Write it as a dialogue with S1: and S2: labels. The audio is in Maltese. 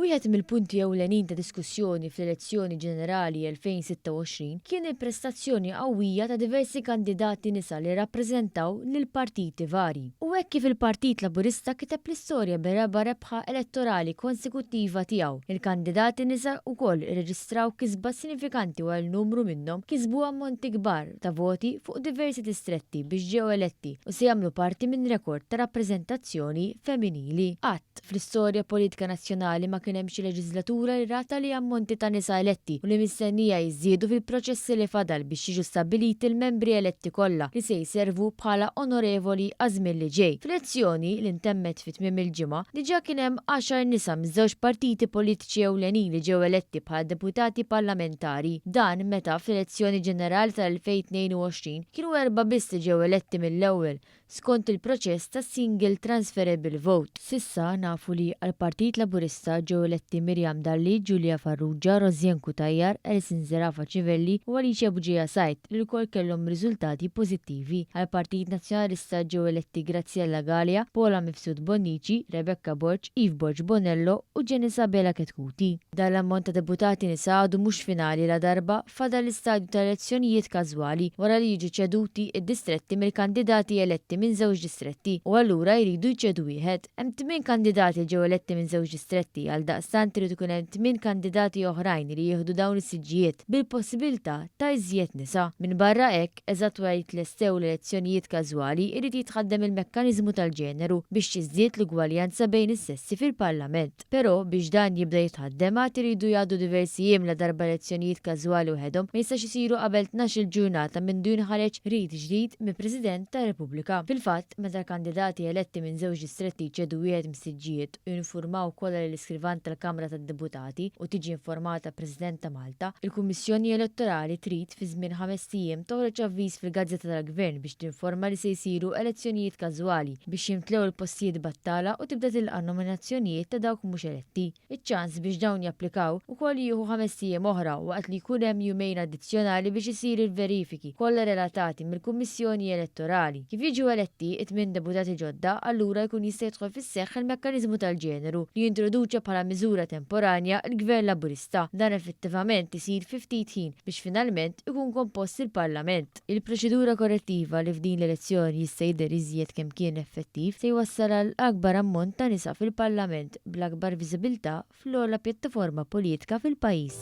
S1: Wieħed mill-punti ewlenin ta' diskussjoni fl-elezzjoni ġenerali 2026 kien il-prestazzjoni qawwija ta' diversi kandidati nisa li rrappreżentaw lil partiti varji. U hekk kif il-Partit Laburista kiteb l-istorja bir-raba' rebħa elettorali konsekuttiva tiegħu, il-kandidati nisa wkoll irreġistraw kisba sinifikanti wara li numru minnhom kisbu ammonti kbar ta' voti fuq diversi distretti biex ġew eletti u se jagħmlu parti minn rekord ta' rappreżentazzjoni femminili. Qatt fl-istorja politika nazzjonali ma kien hemm xi leġiżlatura li rat tali ammonti ta' nisa eletti u li mistennija jiżdiedu fil-proċessi li fadal biex jiġu stabbiliti l-membri eletti kollha li se jservu bħala onorevoli għaż-żmien li ġej. Fl-elezzjoni, li ntemmet fi tmiem il-ġimgħa, diġà kien hemm għaxar nisa miż-żewġ partiti politiċi ewlenin li ġew eletti bħala deputati parlamentari. Dan meta fl-elezzjoni ġenerali tal-2022 kienu erbgħa biss li ġew eletti mill-ewwel skont il-proċess ta' single transferable vote. S'issa nafu li għall-Partit Laburista ġew eletti Miriam Dalli, Julia Farrugia, Rosianne Cutajar, Alison Zerafa Civelli u Alicia Bugeja Said li lkoll kellhom riżultati pożittivi. Għall-Partit Nazzjonalista ġew eletti Graziella Galea, Paula Mifsud Bonnici, Rebecca Borg, Eve Borg Bonello u Janice Abela Chetcuti. Dan l-ammont ta' deputati nisa għadu mhux finali ladarba fadal l-istadju ta' elezzjonijiet każwali wara li jiġu ċeduti d-distretti mill-kandidati eletti minn żewġ distretti u allura jridu jċedu wieħed. Hemm tmien kandidati li ġew eletti minn żewġ distretti, għaldaqstant irid ikun hemm tmien kandidati oħrajn li jieħdu dawn is-siġġijiet, bil-possibilità ta' iżjed nisa. Minbarra hekk, eżatt wara li jitlestew l-elezzjonijiet każwali irid jitħaddem il-mekkaniżmu tal-ġeneru biex tiżdied l-ugwaljanza bejn is-sessi fil-Parlament. Però, biex dan jibda jitħaddem għad iridu jgħaddu diversi jiem ladarba elezzjonijiet każwali waħedhom ma jistax isiru qabel tnax-il ġurnata mindu jinħareġ rit ġdid mill-President tar-Repubblika. Fil-fatt, meta l-kandidati eletti minn żewġ distretti jċedu wieħed mis-siġġijiet u jinfurmaw kollha lill-Iskrivan tal-Kamra tad-Deputati u tiġi informata l-President ta' Malta, il-Kummissjoni Elettorali trid fi żmien ħamest ijiem toħroġ avviż fil-Gazzetta tal-Gvern biex tinforma li se jsiru elezzjonijiet każwali biex jimtlew il-postijiet battala u tibda tilqa' nominazzjonijiet ta' dawk mhux eletti. Iċ-ċans biex dawn japplikaw ukoll jieħu ħamest ijiem oħra waqt li jkun hemm jumejn addizzjonali biex isir il-verifiki kollha relatati mill-Kummissjoni Elettorali. Kif jiġu eletti it-tmien deputati ġodda allura jkun jista' jidħol fis-seħħ il-mekkaniżmu tal-ġeneru li introduċa bħala miżura temporanja l-Gvern Laburista. Dan effettivament isir fi ftit ħin biex finalment ikun kompost il-Parlament. Il-proċedura korrettiva li f'din l-elezzjoni jista' jidher iżjed kemm kien effettiv se jwassal għal akbar ammont ta' nisa fil-Parlament bl-akbar viżibilità fl-ogħla pjattaforma politika fil-pajjiż.